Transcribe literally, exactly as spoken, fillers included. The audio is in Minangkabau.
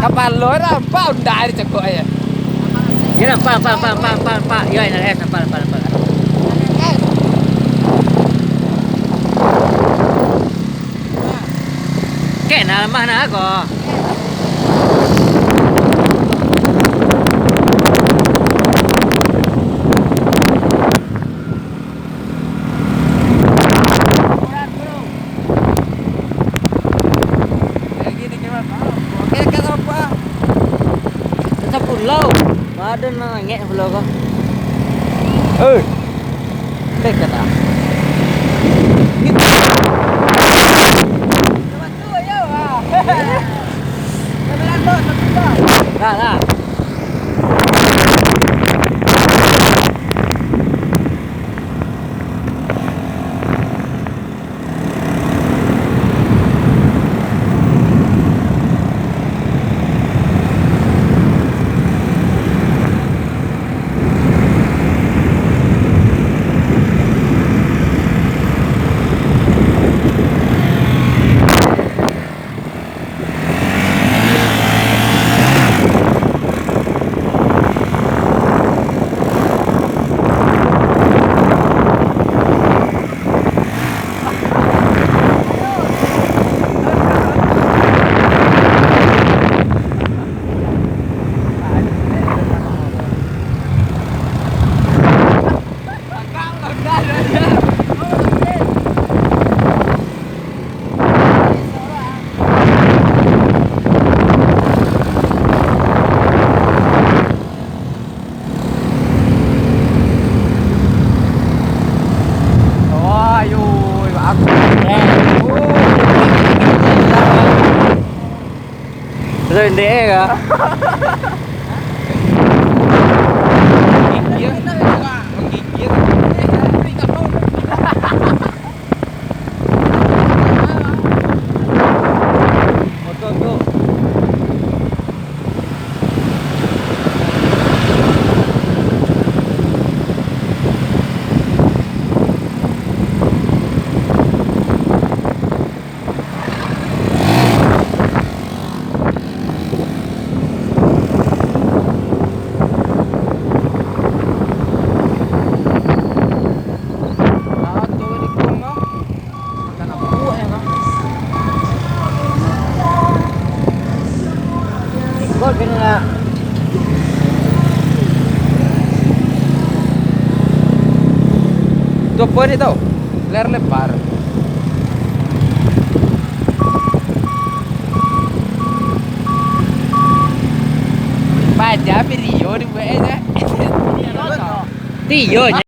Kapalo rampak, udah dicekok aja. Ya, nampak, nampak, nampak, nampak, nampak, nampak. Ya, ya, ya, nampak, nampak, nampak. Kek, nah, lamah nah, ko. Lagi ni, kawan. Oke, kan apa? Sapulau. Ada nangek pulau ko. Eh. Pek kata. Lah, lah. Wah, yo, aku. Terus ndek ka? Menggigit. Menggigit. Otot tu. Tu apa dia tau? Layar lebar. Baja video dibuat aja. Tiyo.